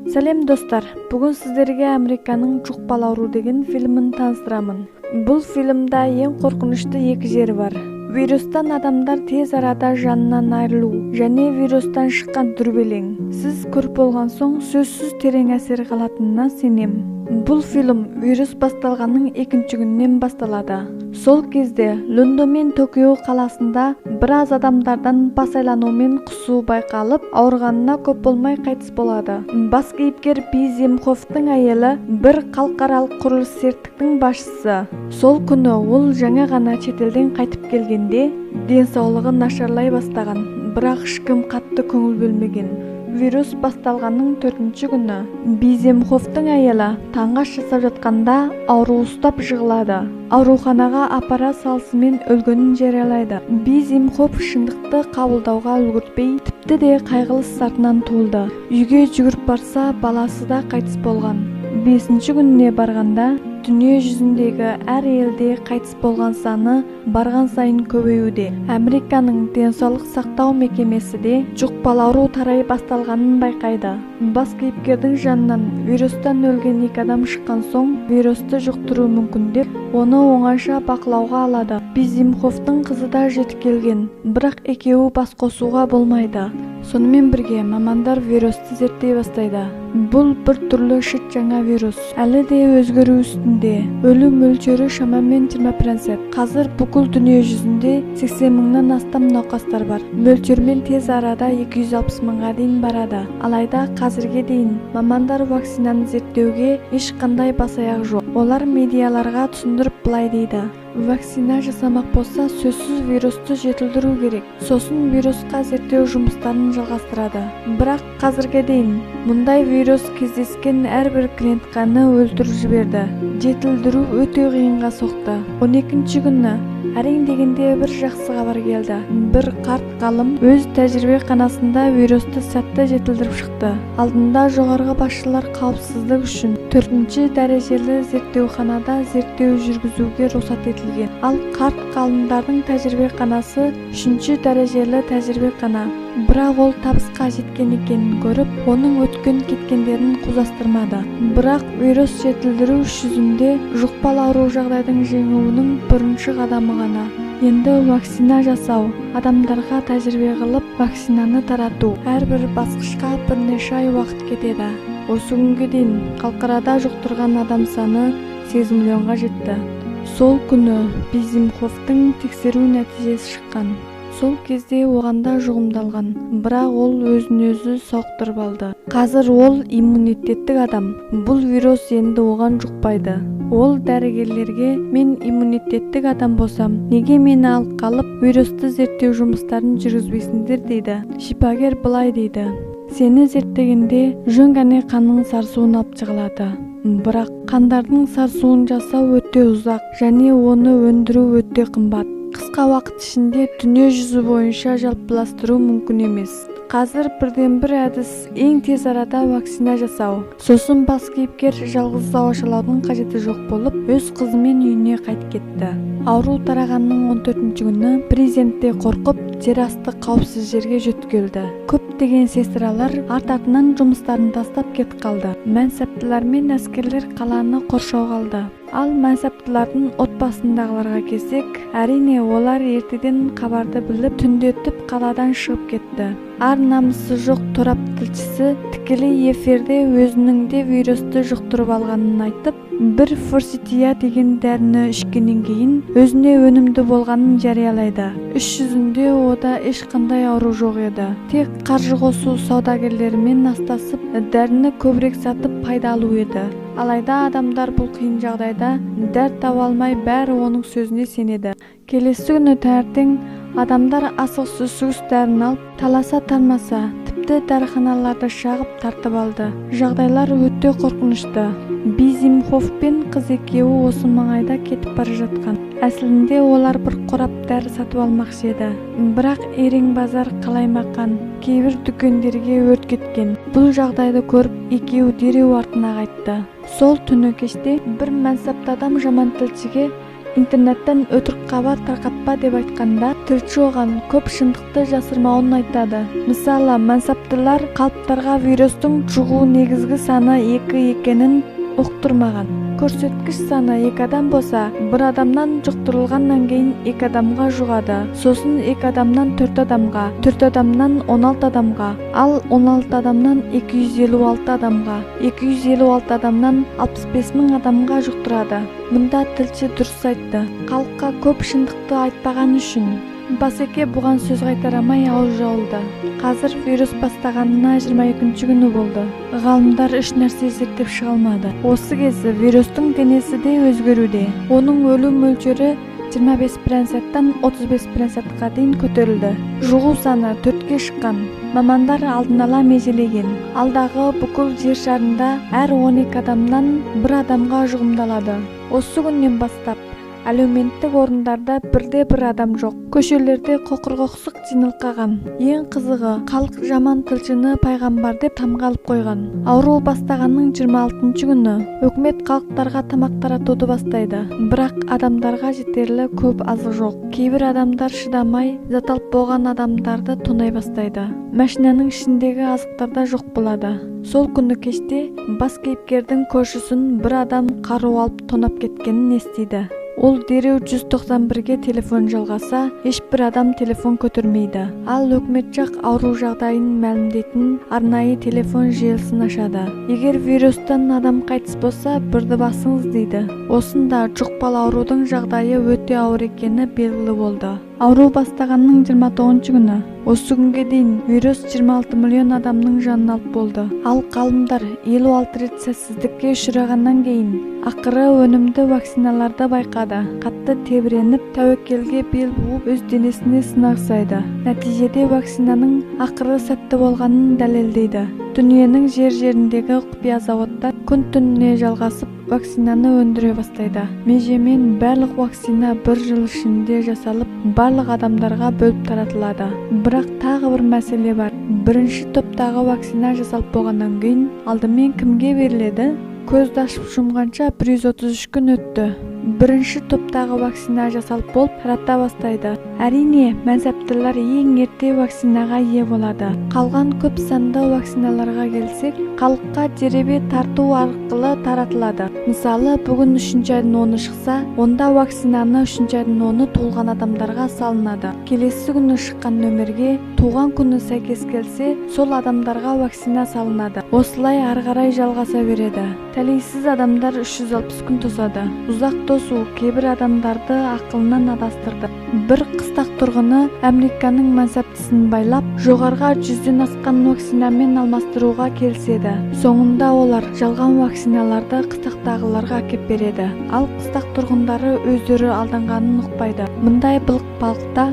Сәлем, достар! Бүгін сіздерге Американың «Жұқпалы ауру» деген фильмін таныстырамын. Бұл фильмда ең қорқынышты екі жері бар: вирустан адамдар тез арада жанынан айырылу және вирустан шыққан дүрбелең. Сіз көріп болған соң, сөзсіз терең әсер қалатынына сенем. Бұл фильм вирус басталғанның екінші күнінен басталады. Сол кезде Лондон мен Токио қаласында біраз адамдардан бас айлану мен құсу байқалып, ауырғанына көп болмай қайтыс болады. Бас кейіпкер Биземхофтың әйелі бір халықаралық құрылыс серіктіктің басшысы. Сол күні ол жаңа ғана шетелден қайтып келгенде денсаулығы нашарлай бастаған, бірақ ешкім қатты көңіл бөлмеген. Вирус басталғанның төртінші күні Биземхофтың әйелі таңғы ас жасап жатқанда ауру ұстап жығылады. Ауруханаға апара салысымен өлгенін жариялайды. Биземхоф шындықты қабылдауға үлгертпей, тіпті де қайғылы сартынан туылды. Үйге жүгіріп барса, баласы да қайтыс болған. Бесінші күніне барғанда, дүние жүзіндегі әр елде қайтыс болған саны барған сайын көбеюде. Американың денсаулық сақтау мекемесі де жұқпалы ауру тарай басталғанын байқайды. Бас кейіпкердің жанынан вирустан өлген екі адам шыққан соң, вирусты жұқтыруы мүмкін деп, оны оңаша бақылауға алады. Бизимхофтың қызы да жетіп келген, бірақ екеуі бас қосуға болмайды. Сонымен бірге мамандар вирусты зерттей бастайды. Бұл бір түрлі шыт жаңа вирус, әлі де өзгеру үстінде. Өлім мөлшері шамамен 20%. Қазір бүкіл дүние жүзінде 80 мыңнан астам науқастар бар. Мөлшермен тез арада 260 мыңға дейін барады. Алайда қазірге дейін мамандар вакцинаны зерттеуге ешқандай бас аяғы жоқ. Олар медиаларға түсіндіріп былай дейді: вакцина жасамақ болса, сөзсіз вирусты жетілдіру керек. Сосын вирусқа зерттеу жұмыстарын жалғастырады. Бірақ қазірге дейін мұндай вирус кездескен әрбір клетканы өлтіріп жіберді. Жетілдіру өте қиынға соқты. 12-күні әрең дегенде бір жақсы хабар келді: бір қарт ғалым өз тәжірибеханасында вирусты сәтті жетілдіріп шықты. Алдында жоғарғы басшылар қауіпсіздік үшін төртінші дәрежелі зерттеуханада зерттеу жүргізуге рұқсат етілген. Ал қарт ғалымдардың тәжірибеханасы үшінші дәрежелі тәжірибехана. Бірақ ол табысқа жеткен екенін көріп, оның өткен-кеткендерін қудастырмады. Бірақ вирус жетілдіру іс жүзінде жұқпалы ауру жағдайдың жеңуінің бірінші қадамы ғана. Енді вакцина жасау, адамдарға тәжірибе қылып, вакцинаны тарату, әрбір басқышқа бірнеше ай уақыт кетеді. Осы күнге дейін халықарада жұқтырған адам саны 8 миллионға жетті. Сол күні Бизимхофтың тексеру нәтижесі шыққан. Сол кезде оған да жұғымдалған, бірақ ол өзін өзі сауықтырып алды. Қазір ол иммунитеттік адам, бұл вирус енді оған жұқпайды. Ол дәрігерлерге: «Мен иммунитеттік адам болсам, неге мені алып қалып, вирусты зерттеу жұмыстарын жүргізбейсіңдер?» – дейді. Шипагер былай дейді: «Сені зерттегенде жөн ғана қанның сарысуын алып шығылады, бірақ қандардың сарысуын жасау өте ұзақ және оны өндіру өте қымбат. Қысқа уақыт ішінде дүние жүзі бойынша жалпыластыру мүмкін емес. Қазір бірден бір әдіс – ең тез арада вакцина жасау». Сосын бас кейіпкер жалғыз оңашалаудың қажеті жоқ болып, өз қызымен үйіне қайтып кетті. Ауру тарағанның 14-күні президент те қорқып, жер асты қауіпсіз жерге жөткелді. Көптеген сестралар арт-артынан жұмыстарын тастап кетіп қалды. Мәнсаптылар мен әскерлер қаланы қоршауға алды. Ал мәнсаптылардың отбасындағыларға келсек, әрине, олар ертеден хабарды біліп, түндетіп қаладан шығып кетті. Ар намысы жоқ торап тілшісі тікелей эфирде өзінің де вирусты жұқтырып алғанын айтып, бір форсития деген дәріні ішкеннен кейін өзіне өнімді болғанын жариялайды. Іс жүзінде ода ешқандай ауру жоқ еді, тек қаржы қосу, саудагерлерімен астасып, дәріні көбірек сатып пайда алу еді. Алайда адамдар бұл қиын жағдайда дәрі таба алмай, бәрі оның сөзіне сенеді. Келесі күні таңертең адамдар асығыс-үсігіс дәріні алып, таласа-тармаса, тіпті дәріханаларды шағып, тартып алды. Жағдайлар өте қорқынышты. Бизимхоф пен қыз екеуі осы маңайда кетіп бара жатқан. Әсілінде олар бір қорап дәрі сатып алмақшы еді, бірақ Ерең базар қалаймақан, кейбір дүкендерге өрт кеткен. Бұл жағдайды көріп, екеуі дереу артына қайтты. Сол түні кеште бір мәнсапты адам жаман тілшіге Интернеттен өтірік хабар тарқатпа деп айтқанда, тілші оған көп шындықты жасырмауын айтады. Мысалы, мансаптылар қалыптарға вирустың жұғу негізгі саны 2 екенін ұқтырмаған. Көрсеткіш саны 2 адам болса, бір адамнан жұқтырылғаннан кейін 2 адамға жұғады. Сосын 2 адамнан 4 адамға, 4 адамнан 16 адамға, ал 16 адамнан 256 адамға, 256 адамнан 65 мың адамға жұқтырады. Мұнда тілші дұрыс айтты. Халыққа көп шындықты айтпаған үшін. Басеке бұған сөз қайтарамай ауыз жауылды. Қазір вирус бастағанына 22 күні болды. Ғалымдар үш нәрсе зерттеп шыға алмады. Осы кезде вирустың денесі де өзгеруде. Оның өлу мөлшері 25%-тан 35%-қа дейін көтерілді. Жұғу саны 4-ке шыққан. Мамандар алдын ала межелеген. Алдағы бүкіл жер шарында әр 12 адамнан бір адамға жұғымдалады. Осы күннен бастап әлеуметтік орындарда бірде-бір адам жоқ. Көшелерде қоқыр-қоқсық жиналып қалған. Ең қызығы, халық жаман тілшіні пайғамбар деп тамға алып қойған. Ауру бастағанның 26 күні үкімет халықтарға тамақ таратуды бастайды. Бірақ адамдарға жетерлі көп азық жоқ. Кейбір адамдар шыдамай, зат алып болған адамдарды тонай бастайды. Машинаның ішіндегі азықтар да жоқ болады. Сол күні кеште бас кейіпкердің көршісін бір адам қару алып тонап кеткенін естиді. Ол дереу 191-ге телефон жалғаса, ешбір адам телефон көтермейді. Ал өкімет жақ ауру жағдайын мәлімдейтін арнайы телефон желісін ашады. Егер вирустан адам қайтыс болса, бірді басыңыз дейді. Осында жұқпалы аурудың жағдайы өте ауыр екені белгілі болды. Ауру бастағанның 29 күні. Осы күнге дейін вирус 26 миллион адамның жанын алып болды. Ал ғалымдар 56 рет сәтсіздікке ұшырағаннан кейін ақыры өнімді вакциналарды байқады. Қатты тебіреніп, тәуекелге бел буып, өз денесіне сынақ жасайды. Нәтижеде вакцинаның ақыры сәтті болғанын дәлелдейді. Дүниенің жер-жеріндегі құпия зауыттар күн-түніне жалғасып вакцинаны өндіре бастайды. Межемен барлық вакцина бір жыл ішінде жасалып, барлық адамдарға бөліп таратылады. Бірақ тағы бір мәселе бар. Бірінші топтағы вакцина жасалып болғаннан кейін алдымен кімге беріледі? Көзді ашып жұмғанша 133 күн өтті. Бірінші топтағы вакцина жасалып болып тарата бастайды. Әрине, мәнсаптылар ең ерте вакцинаға ие болады. Қалған көп санды вакциналарға келсек, халыққа жеребе тарту арқылы таратылады. Мысалы, бүгін 3-ші айдың 10-ы шықса, онда вакцинаны 3-ші айдың 10-ы туылған адамдарға салынады. Келесі күні шыққан нөмерге туған күні сәйкес келсе, сол адамдарға вакцина салынады. Осылай ары қарай жалғаса береді. Тәлейсіз адамдар 360 күн тосады. Ұзақ тосу кейбір адамдарды ақылынан адастырды. Бір қыстақ тұрғыны Американың мансаптысын байлап, жоғарыға 100-ден асқан вакцинамен алмастыруға келіседі. Соңында олар жалған вакциналарды қыстақтағыларға әкеп береді. Ал қыстақ тұрғындары өздері алданғанын ұқпайды. Мұндай былық-балықта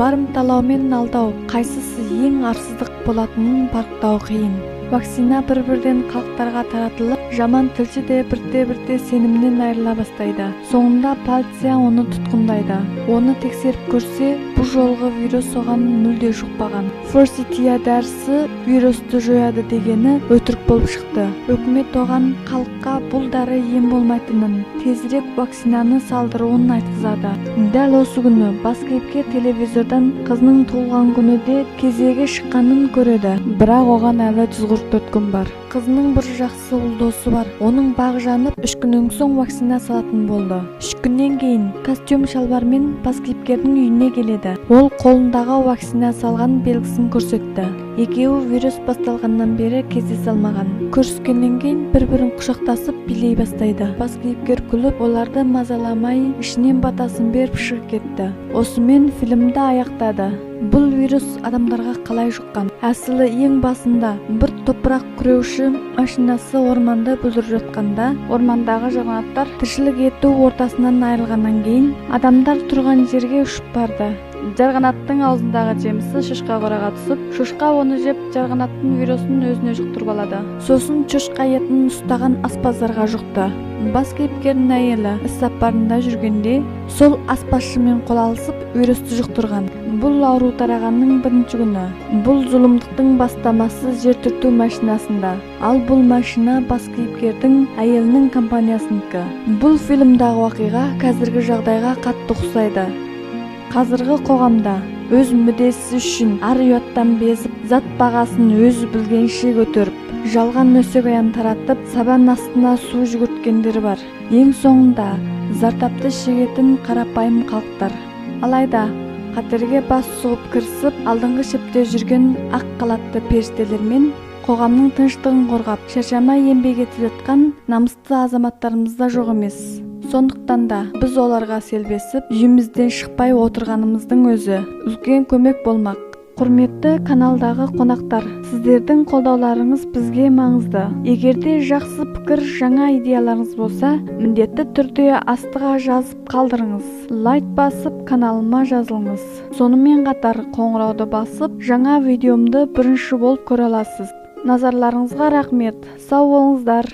барымталау мен алдау қайсысы ең арсыздық болатынын парықтау қиын. Вакцина бір-бірден халықтарға таратылып, жаман тілші де бірте-бірте сенімнен айырыла бастайды. Соңында полиция оны тұтқындайды. Оны тексеріп көрсе, бұл жолғы вирус оған мүлде жұқпаған. Форсития дәрісі вирусты жояды дегені өтірік болып шықты. Үкімет оған халыққа бұл дәрі ем болмайтынын, тезірек вакцинаны салдыруын айтқызады. Дәл осы күні бас кейіпкер телевизордан қызының туылған күні де кезегі шыққанын көреді. Бірақ оған әлі 144 күн бар. Қызының бір жақсы ұл досы бар. Оның бағы жанып, 3 күннен соң вакцина салатын болды. 3 күннен кейін костюм шалбармен бас кейіпкердің үйіне келеді. Ол қолындағы вакцина салған белгісін көрсетті. Екеуі вирус басталғаннан бері кездесе алмаған. Көріскеннен кейін бір-бірін құшақтасып билей бастайды. Бас кейіпкер күліп, оларды мазаламай, ішінен батасын беріп шығып кетті. Осымен фильмді аяқтады. Бұл вирус адамдарға қалай жұққан? Әсілі ең басында бір топырақ күреуші машинасы орманды бүлдіріп жатқанда, ормандағы жарғанаттар тіршілік ету ортасынан айырылғаннан кейін адамдар тұрған жерге ұшып барды. Жарғанаттың аузындағы жемісі шошқа қораға түсіп, шошқа оны жеп, жарғанаттың вирусын өзіне жұқтырып алады. Сосын шошқа етін ұстаған аспаздарға жұқты. Бас кейіпкердің әйелі іс сапарында жүргенде сол аспазшымен қол алысып вирусты жұқтырған. Бұл ауру тарағанның бірінші күні. Бұл зұлымдықтың бастамасы жер түрту машинасында. Ал бұл машина бас кейіпкердің әйелінің компаниясынікі. Бұл фильмдағы оқиға қазіргі жағдайға қатты ұқсайды. Қазіргі қоғамда өз мүддесі үшін ар-ұяттан безіп, зат бағасын өзі білгенше көтеріп, жалған өсек аян таратып, сабан астына су жүгірткендер бар. Ең соңында зардапты шегетін қарапайым халықтар. Алайда қатерге бас сұғып кірісіп, алдыңғы шепте жүрген ақ халатты періштелермен қоғамның тыныштығын қорғап, шаршамай еңбек етіп жатқан намысты азаматтарымыз да жоқ емес. Сондықтан да біз оларға селбесіп, үйімізден шықпай отырғанымыздың өзі үлкен көмек болмақ. Құрметті каналдағы қонақтар, сіздердің қолдауларыңыз бізге маңызды. Егерде жақсы пікір, жаңа идеяларыңыз болса, міндетті түрде астыға жазып қалдырыңыз. Лайк басып, каналыма жазылыңыз. Сонымен қатар қоңырауды басып, жаңа видеомды бірінші болып көре аласыз. Назарларыңызға рахмет. Сау болыңыздар.